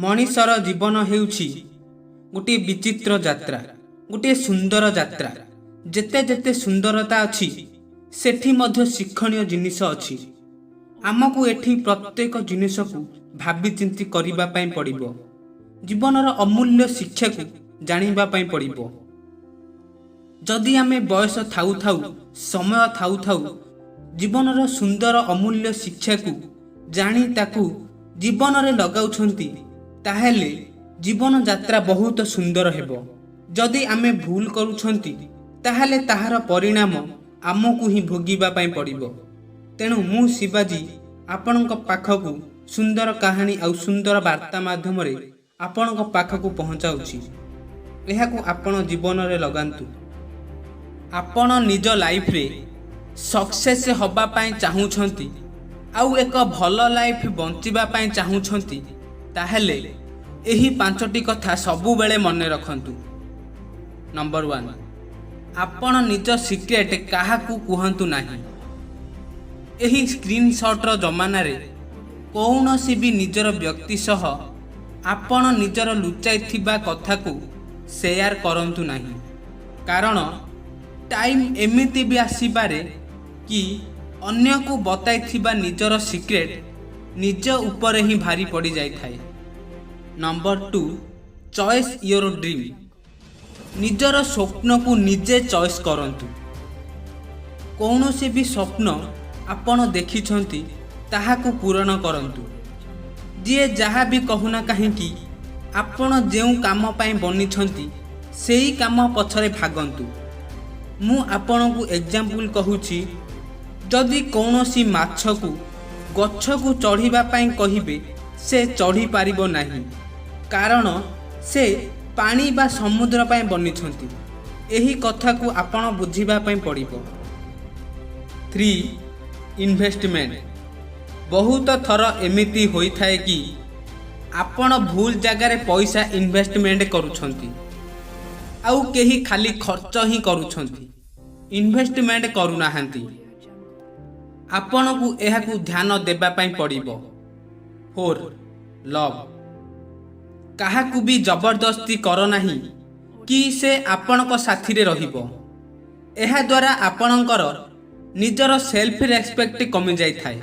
ମଣିଷର ଜୀବନ ହେଉଛି ଗୋଟିଏ ବିଚିତ୍ର ଯାତ୍ରା, ଗୋଟିଏ ସୁନ୍ଦର ଯାତ୍ରା। ଯେତେ ଯେତେ ସୁନ୍ଦରତା ଅଛି, ସେଠି ମଧ୍ୟ ଶିକ୍ଷଣୀୟ ଜିନିଷ ଅଛି। ଆମକୁ ଏଠି ପ୍ରତ୍ୟେକ ଜିନିଷକୁ ଭାବିଚିନ୍ତି କରିବା ପାଇଁ ପଡ଼ିବ। ଜୀବନର ଅମୂଲ୍ୟ ଶିକ୍ଷାକୁ ଜାଣିବା ପାଇଁ ପଡ଼ିବ। ଯଦି ଆମେ ବୟସ ଥାଉ ଥାଉ, ସମୟ ଥାଉ ଥାଉ ଜୀବନର ସୁନ୍ଦର ଅମୂଲ୍ୟ ଶିକ୍ଷାକୁ ଜାଣି ତାକୁ ଜୀବନରେ ଲଗାଉଛନ୍ତି, ତାହେଲେ ଜୀବନ ଯାତ୍ରା ବହୁତ ସୁନ୍ଦର ହେବ। ଯଦି ଆମେ ଭୁଲ କରୁଛନ୍ତି, ତାହେଲେ ତାହାର ପରିଣାମ ଆମକୁ ହିଁ ଭୋଗିବା ପାଇଁ ପଡ଼ିବ। ତେଣୁ ମୁଁ ଶିବାଜୀ ଆପଣଙ୍କ ପାଖକୁ ସୁନ୍ଦର କାହାଣୀ ଆଉ ସୁନ୍ଦର ବାର୍ତ୍ତା ମାଧ୍ୟମରେ ଆପଣଙ୍କ ପାଖକୁ ପହଞ୍ଚାଉଛି। ଏହାକୁ ଆପଣ ଜୀବନରେ ଲଗାନ୍ତୁ। ଆପଣ ନିଜ ଲାଇଫରେ ସକ୍ସେସ୍ ହେବା ପାଇଁ ଚାହୁଁଛନ୍ତି ଆଉ ଏକ ଭଲ ଲାଇଫ୍ ବଞ୍ଚିବା ପାଇଁ ଚାହୁଁଛନ୍ତି, ତାହେଲେ ଏହି ପାଞ୍ଚଟି କଥା ସବୁବେଳେ ମନେ ରଖନ୍ତୁ। ନମ୍ବର 1, ଆପଣ ନିଜ ସିକ୍ରେଟ୍ କାହାକୁ କୁହନ୍ତୁ ନାହିଁ। ଏହି ସ୍କ୍ରିନସଟ୍ର ଜମାନାରେ କୌଣସି ବି ନିଜର ବ୍ୟକ୍ତି ସହ ଆପଣ ନିଜର ଲୁଚାଇଥିବା କଥାକୁ ସେୟାର କରନ୍ତୁ ନାହିଁ। କାରଣ ଟାଇମ୍ ଏମିତି ବି ଆସିପାରେ କି ଅନ୍ୟକୁ ବତାଇଥିବା ନିଜର ସିକ୍ରେଟ୍ ନିଜ ଉପରେ ହିଁ ଭାରି ପଡ଼ିଯାଇଥାଏ। Number 2, choose your dream. ନିଜର ସ୍ୱପ୍ନକୁ ନିଜେ ଚଏସ୍ କରନ୍ତୁ। କୌଣସି ବି ସ୍ୱପ୍ନ ଆପଣ ଦେଖିଛନ୍ତି, ତାହାକୁ ପୂରଣ କରନ୍ତୁ। ଯିଏ ଯାହା ବି କହୁନା କାହିଁକି, ଆପଣ ଯେଉଁ କାମ ପାଇଁ ବନିଛନ୍ତି, ସେଇ କାମ ପଛରେ ଭାଗନ୍ତୁ। ମୁଁ ଆପଣଙ୍କୁ ଏକ୍ଜାମ୍ପଲ୍ କହୁଛି। ଯଦି କୌଣସି ମାଛକୁ ଗଛକୁ ଚଢ଼ିବା ପାଇଁ କହିବେ, ସେ ଚଢ଼ିପାରିବ ନାହିଁ। କାରଣ ସେ ପାଣି ବା ସମୁଦ୍ର ପାଇଁ ବନିଛନ୍ତି। ଏହି କଥାକୁ ଆପଣ ବୁଝିବା ପାଇଁ ପଡ଼ିବ। 3, ଇନଭେଷ୍ଟମେଣ୍ଟ। ବହୁତ ଥର ଏମିତି ହୋଇଥାଏ କି ଆପଣ ଭୁଲ ଜାଗାରେ ପଇସା ଇନଭେଷ୍ଟମେଣ୍ଟ କରୁଛନ୍ତି ଆଉ କେହି ଖାଲି ଖର୍ଚ୍ଚ ହିଁ କରୁଛନ୍ତି, ଇନଭେଷ୍ଟମେଣ୍ଟ କରୁନାହାନ୍ତି। ଆପଣଙ୍କୁ ଏହାକୁ ଧ୍ୟାନ ଦେବା ପାଇଁ ପଡ଼ିବ। 4, ଲଭ୍। କାହାକୁ ବି ଜବରଦସ୍ତି କର ନାହିଁ କି ସେ ଆପଣଙ୍କ ସାଥିରେ ରହିବ। ଏହାଦ୍ୱାରା ଆପଣଙ୍କର ନିଜର ସେଲ୍ଫ ରେସ୍ପେକ୍ଟ କମିଯାଇଥାଏ।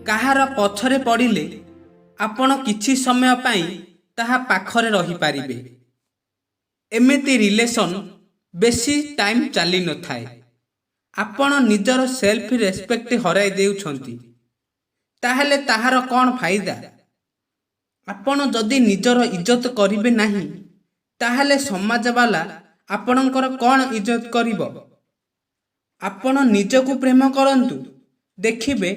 କାହାର ପଛରେ ପଡ଼ିଲେ ଆପଣ କିଛି ସମୟ ପାଇଁ ତାହା ପାଖରେ ରହିପାରିବେ। ଏମିତି ରିଲେସନ୍ ବେଶୀ ଟାଇମ୍ ଚାଲିନଥାଏ। ଆପଣ ନିଜର ସେଲ୍ଫ ରେସ୍ପେକ୍ଟ ହରାଇ ଦେଉଛନ୍ତି, ତାହେଲେ ତାହାର କ'ଣ ଫାଇଦା? ଆପଣ ଯଦି ନିଜର ଇଜ୍ଜତ କରିବେ ନାହିଁ, ତାହେଲେ ସମାଜବାଲା ଆପଣଙ୍କର କ'ଣ ଇଜ୍ଜତ କରିବ? ଆପଣ ନିଜକୁ ପ୍ରେମ କରନ୍ତୁ, ଦେଖିବେ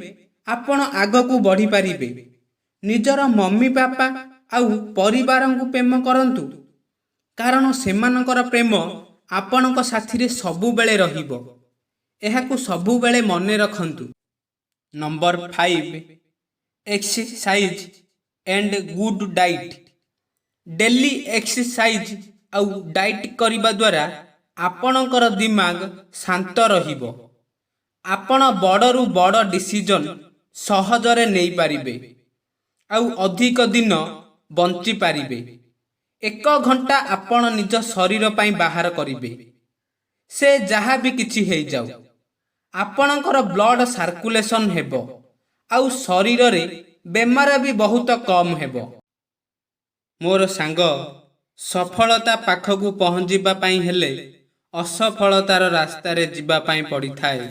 ଆପଣ ଆଗକୁ ବଢ଼ିପାରିବେ। ନିଜର ମମି ବାପା ଆଉ ପରିବାରଙ୍କୁ ପ୍ରେମ କରନ୍ତୁ, କାରଣ ସେମାନଙ୍କର ପ୍ରେମ ଆପଣଙ୍କ ସାଥିରେ ସବୁବେଳେ ରହିବ। ଏହାକୁ ସବୁବେଳେ ମନେ ରଖନ୍ତୁ। Number 5, exercise and good diet. Daily exercise ଆଉ ଡାଇଟ୍ କରିବା ଦ୍ୱାରା ଆପଣଙ୍କର ଦିମାଗ ଶାନ୍ତ ରହିବ। ଆପଣ ବଡ଼ରୁ ବଡ଼ ଡିସିଜନ୍ ସହଜରେ ନେଇପାରିବେ ଆଉ ଅଧିକ ଦିନ ବଞ୍ଚିପାରିବେ। ଏକ ଘଣ୍ଟା ଆପଣ ନିଜ ଶରୀର ପାଇଁ ବାହାର କରିବେ, ସେ ଯାହା ବି କିଛି ହେଇଯାଉ। ଆପଣଙ୍କର ବ୍ଲଡ଼ ସାର୍କୁଲେସନ୍ ହେବ ଆଉ ଶରୀରରେ ବେମାର ବି ବହୁତ କମ୍ ହେବ। ମୋର ସାଙ୍ଗ, ସଫଳତା ପାଖକୁ ପହଞ୍ଚିବା ପାଇଁ ହେଲେ ଅସଫଳତାର ରାସ୍ତାରେ ଯିବା ପାଇଁ ପଡ଼ିଥାଏ।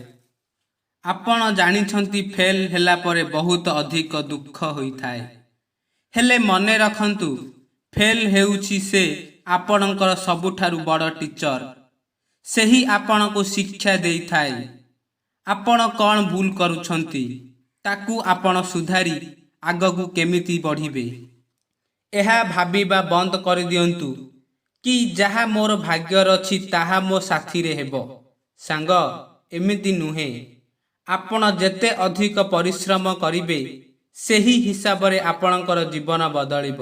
ଆପଣ ଜାଣିଛନ୍ତି, ଫେଲ୍ ହେଲା ପରେ ବହୁତ ଅଧିକ ଦୁଃଖ ହୋଇଥାଏ। ହେଲେ ମନେ ରଖନ୍ତୁ, ଫେଲ୍ ହେଉଛି ସେ ଆପଣଙ୍କର ସବୁଠାରୁ ବଡ଼ ଟିଚର। ସେହି ଆପଣଙ୍କୁ ଶିକ୍ଷା ଦେଇଥାଏ ଆପଣ କ'ଣ ଭୁଲ କରୁଛନ୍ତି, ତାକୁ ଆପଣ ସୁଧାରି ଆଗକୁ କେମିତି ବଢ଼ିବେ। ଏହା ଭାବିବା ବନ୍ଦ କରିଦିଅନ୍ତୁ କି ଯାହା ମୋର ଭାଗ୍ୟରେ ଅଛି, ତାହା ମୋ ସାଥିରେ ହେବ। ସାଙ୍ଗ, ଏମିତି ନୁହେଁ। ଆପଣ ଯେତେ ଅଧିକ ପରିଶ୍ରମ କରିବେ, ସେହି ହିସାବରେ ଆପଣଙ୍କର ଜୀବନ ବଦଳିବ।